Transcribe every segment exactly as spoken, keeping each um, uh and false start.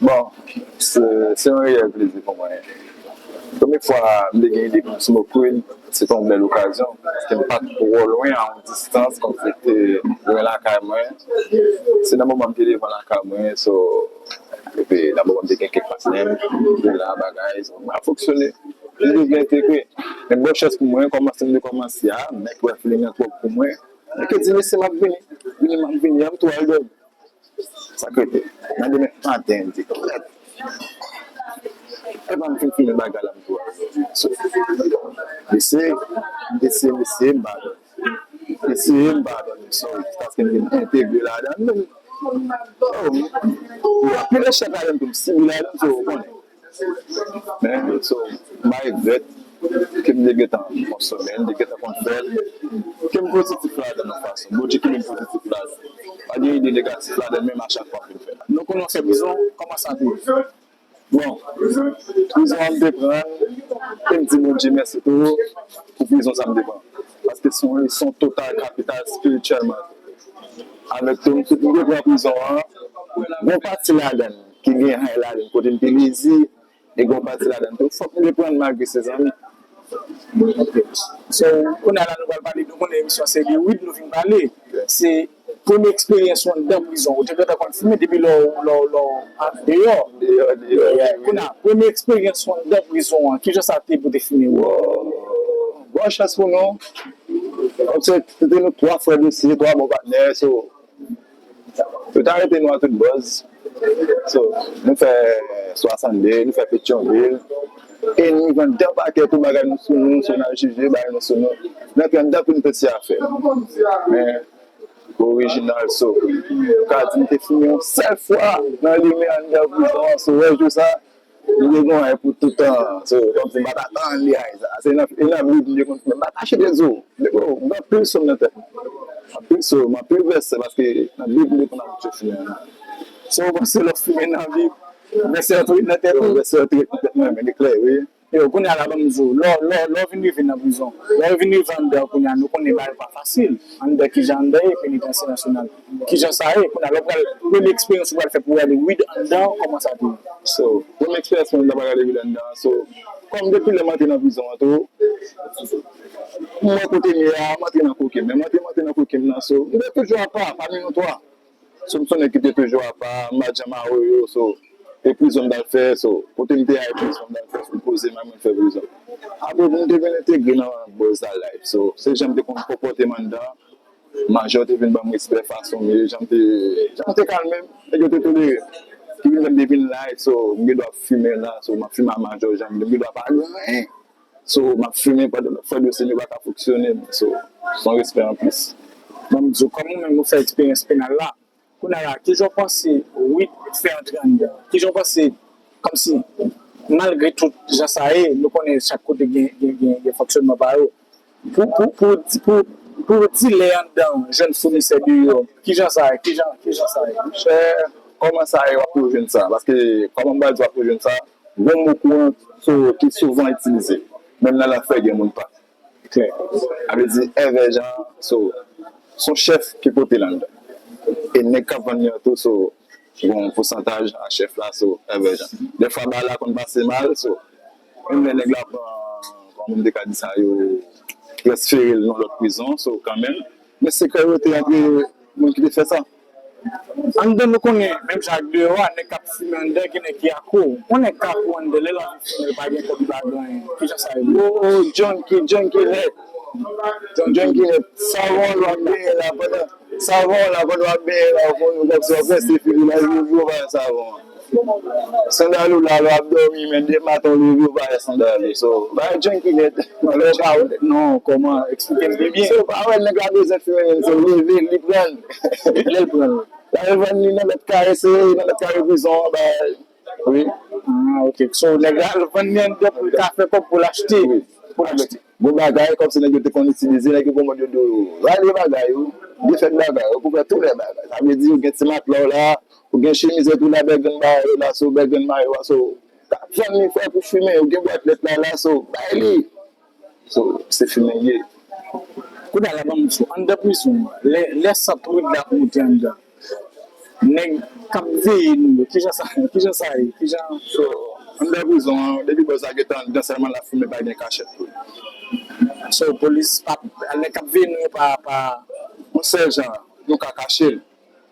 Bon, se se yon reyèl plezi pou mwen. Premye fwa m te gen ide pou m smoke weed, se te yon bèl okazyon, paske m pa t twò lwen, a yon distans, kòmsi te lwen lakay mwen. Se nan moman m te devan lakay mwen, so, epi nan moman m te gen kèk patnè m, m te la, bagay, so, m ap fonksyone. M te byen entegre. Men bò chans pou mwen, kòmanse m te kòmanse a, nèg wè feeling nan twòp pou mwen. Nèg yo di, "Mesye, m ap vini, vini, m ap vini, an m tou al dòmi." Sa k rete. Nan demen maten, m di, "Kèt! Epa m fin fini bagay la, m tou al." So, m eseye, m eseye, m eseye, m pa abandone. M eseye, m pa abandone. So, jiskaske m vin entegre ladan l menm. Oh, m pran anpil echèk ladan l tou, m sibi ladan l, so, ou konnen. Men, so, m bay vèt, ke m te gentan konsome l, m te gentan konn fè l, ke m pozitif ladan l yon fason. Bondye kenbe m pozitif ladan l. Pa gen ide negatif ladan l, menm a chak fwa m vin fè l. Nou konnen w fè prizon, kòman sa te ye? Bon, prizon an m te pran l, e m di Bondye mèsi tou pou prizon sa m te pran. Paske se yon leson total, kapital, espirityèlman. Avèk tou, m te pran prizon an, gen yon pati ladan l ki gen hay ladan l, kote m te lezi, e gen yon pati ladan l tou, fòk m te pran l malgre se zanmi. So, kounye a la nou pral pale, nou konnen emisyon se de weed nou vin pale. Se premye eksperyans ou anndan prizon. Ou te gentan konn fimen depi lè w lè w lè w andeyò. Deyò, deyò, wi, wi. Kounye a, premye eksperyans ou anndan prizon an, kijan sa te ye pou w te fimen? Bon chans pou nou. Kòmsi se te nou twa frè dosye, twa bon patnè, so, yo t arete nou a tout bòz. So, nou fè swasannde, nou fè Petyonvil. E nou jwenn de pakè tou, bagay nou sou nou, so n al jije, bagay nou sou nou. Nou antre anndan penitansye a fè. Men, orijinal, so, m ka di m te fimen yon sèl fwa nan limen anndan prizon an, so, wè jou sa, m te gen yon hay pou tout tan, so, kòmsi m pa t atann li hay sa. Se nan, e nan bib m te konn fimen, m pa t achte de zo. M gen anpil so nan tèt mwen. Anpil so, m anpil vèsè, paske nan bib m te konn abitye fimen. So, ou panse lè w fimen nan bib, vèsè yo tou ret nan tèt ou? Vèsè yo tou ret nan tèt mwen, men li klè, wi. Yo, kounye a la, ban m di w, lè w, lè w, lè w vin rive nan prizon, lè w vin rive anndan kounye a, nou konnen bagay pa fasil. Anndan, kijan anndan ye, penitansye nasyonal. Kijan sa ye, kounye a, lè w pral, premye eksperyans ou pral fè pou w ale weed anndan, kòman sa te ye? So, premye eksperyans mwen anndan, pral ale weed anndan, so, kòm depi lè m antre nan prizon an tou, m wè kote m ye a, m antre nan kokenn, men m antre, m antre nan kokenn nan, so, m te toujou apa, pami nou twa. So, m se yon nèg ki te toujou apa, m pa t janm awoyo, so, e prizon m t al fè, so, kote m te a, e prizon m t al fè, so, m poze m, mwen fè prizon. Apre, pou m te vin entegre nan bòz la live, so, se jan m te konn konpòte m anndan, majò te vin ban m respè fason m ye, jan m te, jan m te kalme m, nèg yo te tolere m. Ki vin fè m te vin live, so, m gen dwa fimen la, so, m ap fimen a majò, jan m gen dwa pa gen anyen. So, m ap fimen pandan lòt frè dosye m yo pa ka fonksyone. So, se yon respè anplis. Ban m di w, kòm ou menm ou fè eksperyans penal la, kounye a la, kijan w panse weed fè antre anndan? Kijan w panse, kòmsi, malgre tout jan sa ye, nou konnen chak kote gen, gen, gen, gen fonksyònman pa yo. Pou, pou, pou, pou, pou dilè anndan jwenn founisè deyò, kijan sa ye? Kijan, kijan sa ye? Monchè, kòman sa ye w ap tou jwenn sa? Paske, kòman m pral di w ap tou jwenn sa? Gon mo kouran so, ki souvan itilize, menm nan lafè gen moun pa. Klè. Sa vle di èvè jan, so, se yon chèf ki pote l anndan. E nèg k ap vann li an tou, so, gen yon pousantaj a chèf la, so, èvè jan. Dèfwa bagay la konn pase mal, so, menm lè nèg la pran, kòman m te ka di sa, yo transfere l nan lòt prizon, so, kanmenm. Men sekrè yo te antre moun ki te fè sa. Anndan nou konnen, menm jan ak deyò a, nèg k ap fimen anndan, gen nèg ki akro. Yon nèg k akro anndan, lè l anvi fimen, li pa gen kòb, li pa gen anyen. Kijan sa ye? Oh, oh, junkie, junkie nèt. Junkie nèt. Savon l w ap benyen la pandan, savon w la pandan w ap benyen la, ou konn, ou kòmsi w ap rense figi w la, ou, ou pa wè savon an. Sandal ou la, lè w ap dòmi, men demen maten w leve, ou pa wè sandal ou. So, bagay junkie nèt. Lè w pa wè. Non, kòman? Eksplike m pi byen. So, ou pa wè nèg la bezwen fimen menm, so, leve, li pran l. Lè l pran l. L al vann li nan lòt kare, se nan lòt kare prizon an, bay. Wi. Ah, ok. So, nèg la al vann li anndan pou l ka fè kòb pou l achte. Pou l achte. Bon bagay, kòmsi nèg yo te konn itilize, nèg yo gon mòd yo di w, rale bagay ou, defèt bagay ou, pou fè tou lè bagay. Sa vle di, ou gen ti matla w la, ou gen chemizèt ou la, bègrenn bagay ou la, so, bègrenn mayo a, so, vann li frè pou fimen, ou gen bwat lèt la, la, so, bay li. So, se fimen l ye. Kounye a la, ban m di w, anndan prizon an, lè, lè sant weed la ap monte anndan, Nèg k ap veye nou yo, kijan sa, kijan sa ye? Kijan? So, anndan prizon an, depi bòz la gentan anndan sèlman l ap fimen, pa gen kachèt pou li. So, polis pa, nèg k ap veye nou yo pa, pa yon sèl jan, nou ka kache l.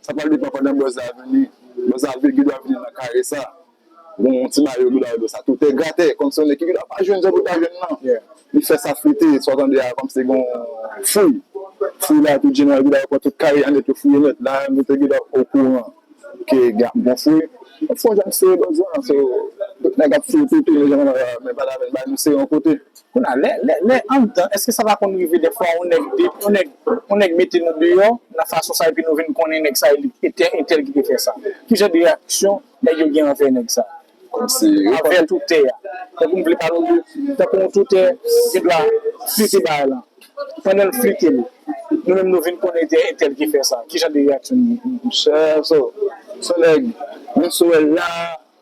Sa pral depann pandan bòz la vini, bòz la vini, gen dwa vini nan kare sa. Bon, ti bagay yo, gen dwa yo sa tou tè gratè, kòmsi yon nèg ki gen dwa pa jwenn jan pou ta jwenn nan. Li fè sa flite, sa w tande a, kòmsi gen yon fouy. Fouy la, tout jeneral, gen dwa yo pran tout kare a nèt, yo fouye nèt. La, nou te gen dwa okouran ke gen ap gon fouy. Fò jan sere bòz lan, so, tout nèg ap fouye toutou, men jan, men pa lapenn, bay nou sere yon kote. Kounye a, lè, lè, lè anndan, èske sa pa konn rive dèfwa yon nèg, de, yon nèg, yon nèg mete nou deyò nan fason sa, epi nou vin konnen nèg sa, e li, e tè-, entèl ki te fè sa? Ki jan de reyaksyon nèg yo gen anvè nèg sa? Kòmsi, anvè toutè a. Tankou m vle pale w de, tankou yon toutè, gen dwa flite bagay lan. Pandan l flite l, nou menm nou vin konnen se entèl ki fè sa. Ki jan de reyaksyon nou gen? Monchè, so, se nèg, menm si w wè l la,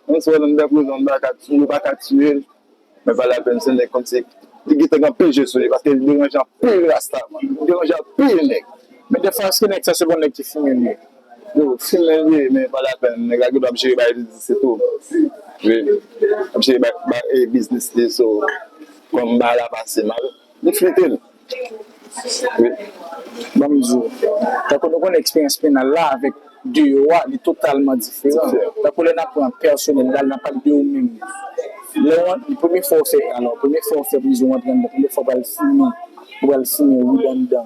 menm si w wè l anndan prizon, m pa ka, nou pa ka tiye l. Men pa lapenn, se nèg kòmsi li gentan gen anpil je sou li, paske li deranje anpil rasta, man. Li deranje anpil nèg. Men dèfwa, èske nèg sa se pa nèg ki fimen li ye? Yo, fimen li ye, men pa lapenn. Nèg la gen dwa ap jere bagay biznis li tou. Wi. Ap jere bagay, bagay, e, biznis li, so, kòm bagay la pase mal, li flite l. Wi. Ban m di w, tankou nou konnen eksperyans penal la avèk deyò a, li totalman diferan. Diferan. Tankou lè n ap pran pèsonèl la, n ap pale de ou menm. Lè w an-, premye fwa w fè, alò, premye fwa w fè prizon, w antre anndan, premye fwa w pral fimen, ou pral fimen weed anndan.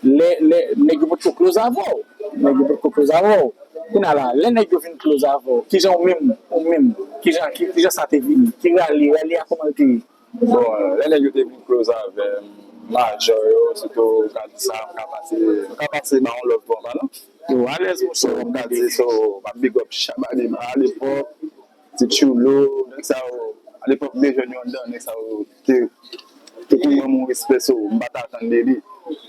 Lè, lè, nèg yo potko close avè w. Nèg yo potko close avè w. Kounye a la, lè nèg yo vin close avè w, kijan ou menm, ou menm, kijan, ki, kijan sa te vini? Ki rale, rale a kòman l te ye? Bon, lè nèg yo te vin close avè m, majò yo, sitou m ka di sa, m ka pase, m ka pase ba yon lòt bò, pa non? Yo alèz, monchè, m ka di, so, m ap big up Shabba Deep alepòk, Ti Chulo, nèg sa yo, alepòk de jèn yo anndan, nèg sa yo te, te konn ban m yon respè, so, m pa t atann de li.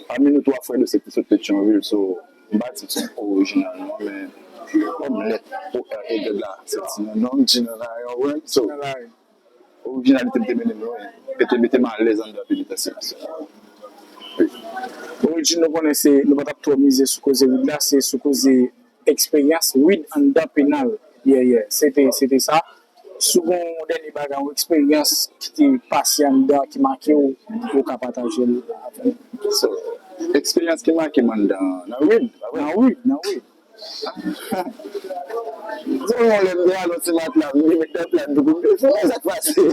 Pami nou twa frè yo, se te sot Petyonvil, so, m pa di se orijinal non, men kòm lèt O R E la, se ti non, non, Gina Lion, so, orijinalite m te mennen m lwen, e te mete m alèz anndan penitansye a. Origin nou konnen se, nou pa t ap twò mize sou koze weed la, se sou koze eksperyans weed anndan penal. Yeah, yeah, se te, se te sa. Si w gen yon dènye bagay, yon eksperyans ki te pase anndan, ki make w, ou ka pataje l avè m. So, eksperyans ki make m anndan, nan weed, pa vre? Nan weed, nan weed. Se yon lè m te al nan ti matla, m te met nan plat pou m te fini, sa k pase.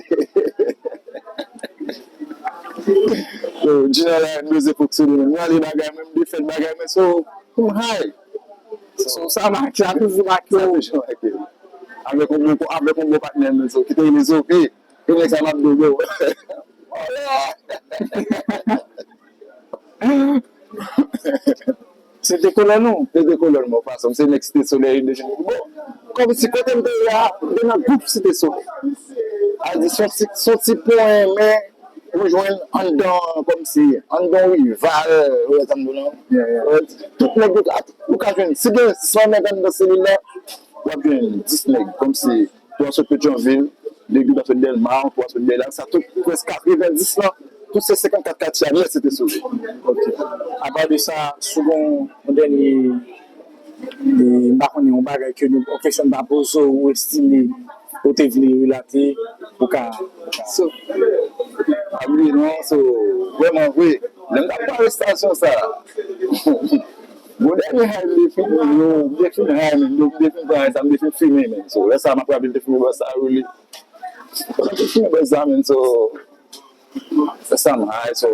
Yo, Gina la, m bezwen fonksyone, men m rale bagay mwen, m defèt bagay mwen, so, m high. So, sa make, sa toujou make w. Sa toujou make m. Avèk yon bon, avèk yon bon patnè m, so, ki te rele Zofe, e nèg sa m ap di w, yo. Se te kolòn ou? Se te kolòn mwen, fason. Se nèg Site Solèy, de jen. Bon, kòmsi kote m te ye a, m te nan gwoup Site Solèy. A di, se yon ti, se yon ti pwen, men, ou jwenn anndan, kòmsi, anndan rival, ou wè sa m di w lan. Yeah, yeah. Tout nèg yo ka, ou ka jwenn, si gen san nèg anndan selil la, w ap jwenn dis nèg, kòmsi, twa sot Petyonvil, de gen twa sot Dèlma, twa sot Bèlak, sa tout, prèske katrevenndis lan, tout se senkannkat katye a, nèt se te sove. Ok. Apa de sa, si w gen yon dènye, e, m pa konnen, yon bagay ke nou, yon kesyon m ta poze w, ou estime, ou te vle relate, ou ka. So, pa bliye non, so, vrèman vre, lè m t ap pran arestasyon sa, bon, dènye high m te fin yo, m te fin high, men, m te fin pran sa, m te fin fimen, men. So, lè sa, m ap raple, m te fimen bò sa, yo li. M te fimen bò sa, men, so, lè sa, m high, so,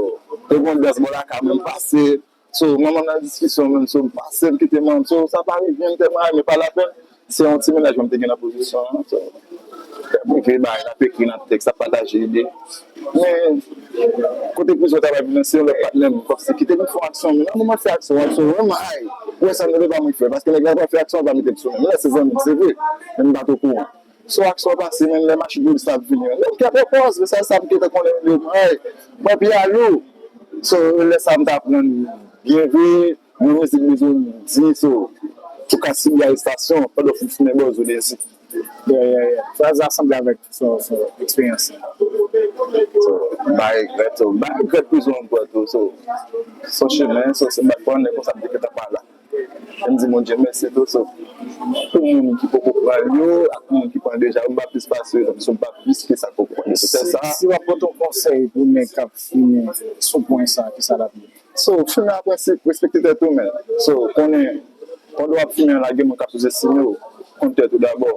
te gon dans bò lakay mwen, m pase, so, manman m nan diskisyon, men, so, m pase, m kite manman m, so, sa pa rive m tèlman high, men pa lapenn, se yon ti mennaj mwen m te gen nan pozisyon an, so, m ekri bagay, n ap ekri nan tèks, n ap pataje ide. Men, kote prizon ta bay vin, se yon lòt patnè m, kòmsi ki te vin fè yon aksyon, men nan moman l fè aksyon an, so, mwen, ay, wè sa m te pa mwen fè, paske nèg la pa fè aksyon, pa mete l sou mwen. Men se zanmi m, se vre, men m pa t okouran. So, aksyon an pase, men lè machin polis la ap vini, men m kè pran pòz, men sa, sa m gentan konnen, men, ay, mwen pye a lou. So, lè sa m t aprann byen vre, yon mizik bezwen di, so, tou ka sibi arestasyon, pandan w fin fimen bòz ou dezi. Yeah, yeah, yeah. Fraz la sanble avèk son, son eksperyans. So, m pa regrèt, so, m pa regrèt prizon an pran tou, so, son chemen, so, se m pa t konnen konsa m te gentan pa la. M di Bondye mèsi tou, so, pou moun ki poko pran l yo, ak moun ki pran deja, m pa plis pase yo, tanpri, so, m pa plis ke sa k poko pran yo. Se sa. Si w ap pote yon konsèy pou nèg k ap fimen sou pwen sa, ki sa l ap ye? So, fimen an prensip, respekte tèt ou, men. So, konnen, pandan w ap fimen an, lage moun k ap souzestime w, konn tèt ou dabò.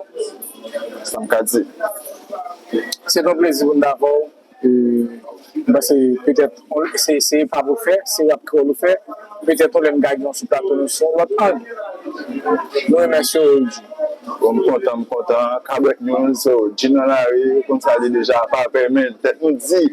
Sa m ka di. Se yon plezi pou m t avè w. E, m panse petèt se, se pa pou fè, se rap kreyòl ou fè. Petèt yon lè m ka gen w sou plato nou sou yon lòt ang. Nou remèsye w, Roody. Bon, m kontan, m kontan. Kabwèk News, so, Jim nan lari, ou konn sa li deja, pa pè, men, tèt nou di.